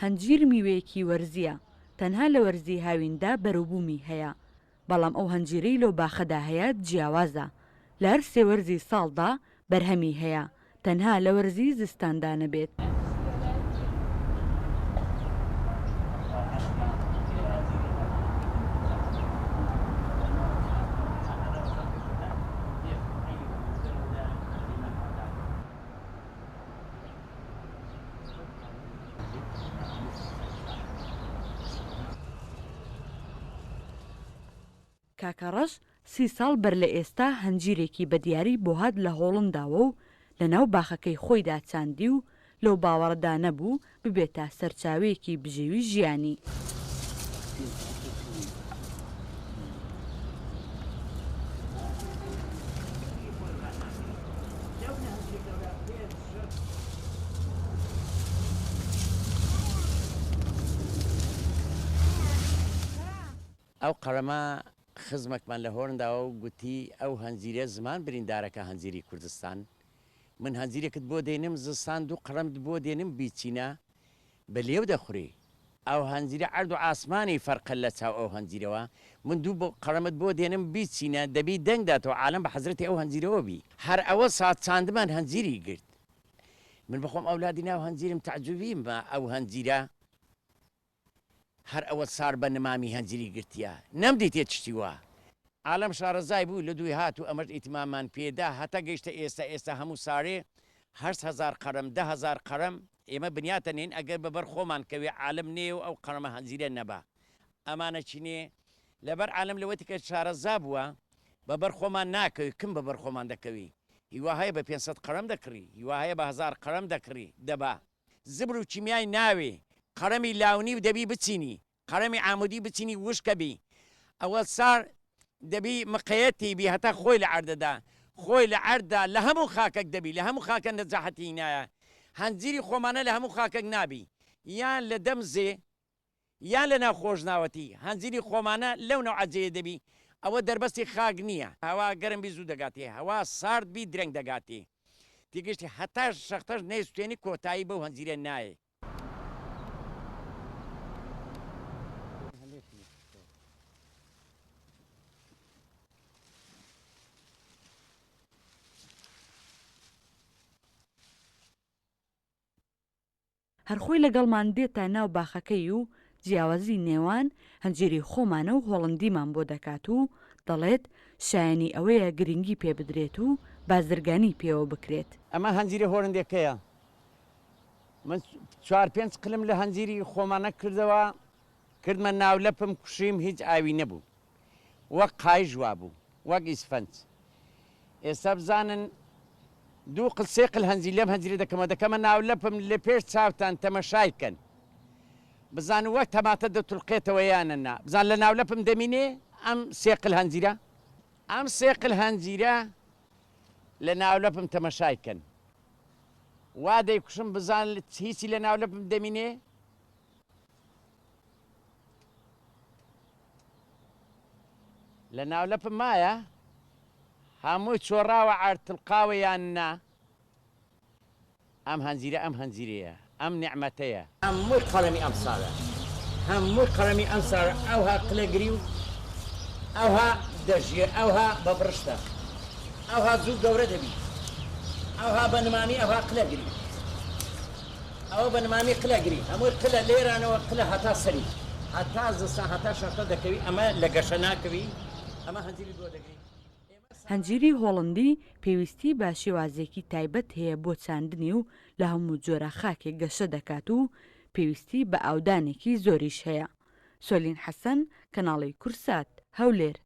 هەنجیر میوەیەکی وەرزییە، تەنها لە وەرزی هاویندا بەروبوومی هەیە، بەڵام ئەو هەنجیرەی لەو باخەدا هەیە جیاوازە، لە هەر سێ وەرزی ساڵدا بەرهەمی هەیە، تەنها لە وەرزی زستاندا نەبێت. کاکەڕەش سی ساڵ بەر لە ئێستا هەنجیرێکی بە دیاری بۆ هات لە هۆڵنداوە و لە ناو باخەکەی خۆیدا چاندی و لەو باوەڕەدا نەبوو ببێتە سەرچاوەیەکی بژێوی ژیانی. ئەو قەڵەمە خزمەکمان لە هۆرن داوە و گوتی ئەو هەنجیرە زمان بریندارەکە هەنجیری کوردستان من هەنجیرێکت بۆ دێنم زستان دوو قەڵەمت بۆ دێنم بیچینە بە لێو دەخوری ئەو هەنجیرە عەرد و عاسمانی فەرقە لە چاو ئەو هەنجیرەوە من دوو بۆ قەڵەمت بۆ دێنم بیچینە دەبی دەنگ داتەوە عالەم بە حەزرەتی ئەو هەنجیرەوە بی هەر ئەوە سات چاندمان هەنجیری گرت من بەخۆم ئەولادی ناو هەنجیرم تەعجوبیم بە ئەو هەنجیرە هەر ئەوە سار بە نمامی هەنجیری گرتیە نەم دیتێ چشتی وا. عالەم شارەزای بوو لە دووی هات و ئەمەش ئیتمامان پێ دا هەتا گەیشتە ئێستا ئێستا هەموو سارێ 8000 قەرەم 10,000 قەرەم ئێمە بنیاتە نێین ئەگەر بە بەر خۆمان کەوێ عالەم نێ و ئەو قەرەمە هەنجیرە نەبا ئەمانە چینێ لەبەر عالەم لەوەتی کە شارەزا بووە بە بەر خۆمان ناکەوی کم بە بەر خۆمان دەکەوی هیوا هەیە بە 500 قەرەم دەکڕی هیوا هەیە بە هەزار قەرەم دەکڕی دەبا زبر و کیمیای ناوێ قەرەمی لاونی و دەبی بچینی قەرەمی عامودی بچینی وشکە بی ئەوە سار دەبی مقەیەتی بی هەتا خۆی لە عەردەدا خۆی لە عەردا لە هەموو خاکەک دەبی لە هەموو خاکە نەجاحەتی نایە هەنجیری خۆمانە لە هەموو خاکەک نابی یان لە دەم زێ یان لە ناو خۆشناوەتی هەنجیری خۆمانە لەو نەوعە جێیە دەبی ئەوە دەربەستی خاک نییە هەوا گەرم بی زوو دەگاتێ هەوا سارد بی درەنگ دەگاتێ تێگەشتی هەتا شەختەش نەیسوتێنی کۆتایی بەو هەنجیرە نایێ. هەر خۆی لەگەڵمان دێتە ناو باخەکەی و جیاوازی نێوان هەنجیری خۆمانە و هۆڵندیمان بۆ دەکات و دەڵێت شایەنی ئەوەیە گرنگی پێ بدرێت و بازرگانی پێوە بکرێت. ئەمە هەنجیرە هۆرندەکەیە من چوار پێنج قلم لە هەنجیری خۆمانە کردەوە کردمە ناولەپم کوشیم هیچ ئاوی نەبوو وەک قایش وابوو وەک ئیسفەنج ئێستا بزانن دوو قل سێ قل هەنجیر لەم هەنجیرە دەکەمەوە دەکەمە ناولەپم لە پێش چاوتان تەمەشای کەن بزانن وەک تەماتە دەتولقێتەوە یانە نا بزان لە ناولەپم دەمینێ ئەم سێ قل هەنجیرە ئەم سێ قل هەنجیرە لە ناولەپم تەمەشای کەن وا دەیکوشم بزان هیچی لە ناولەپم دەمینێ لە ناولەپم مایە؟ هەمووی چۆڕاوە عەرد تڵقاوە یان نا؟ ئەم هەنجیرە ئەم هەنجیرەیە ئەم نیعمەتەیە. هەمووی قەڵەمی ئەم ساڵە هەمووی قەڵەمی ئەم ساڵە ئەوها قلەگری و ئەوها دەژیێ ئەوها بە بڕشتە ئەوها زوو گەورە دەبی ئەوها بە نمامی ئەوها قلەگری. ئەوە بە نمامی قلە گری هەمووی قلە لێرانەوە قلە هەتا سەری هەتا زستان هەتا شەختە دەکەوی ئەمە لە گەشە ناکەوی ئەمە هەنجیری بۆ دەگری. هەنجیری هۆڵندی پێویستی بە شێوازێکی تایبەت هەیە بۆ چاندنی و لە هەموو جۆرە خاکێک گەشە دەکات و پێویستی بە ئاودانێکی زۆریش هەیە. سۆلین حەسەن، کەناڵی کورسات، هەولێر.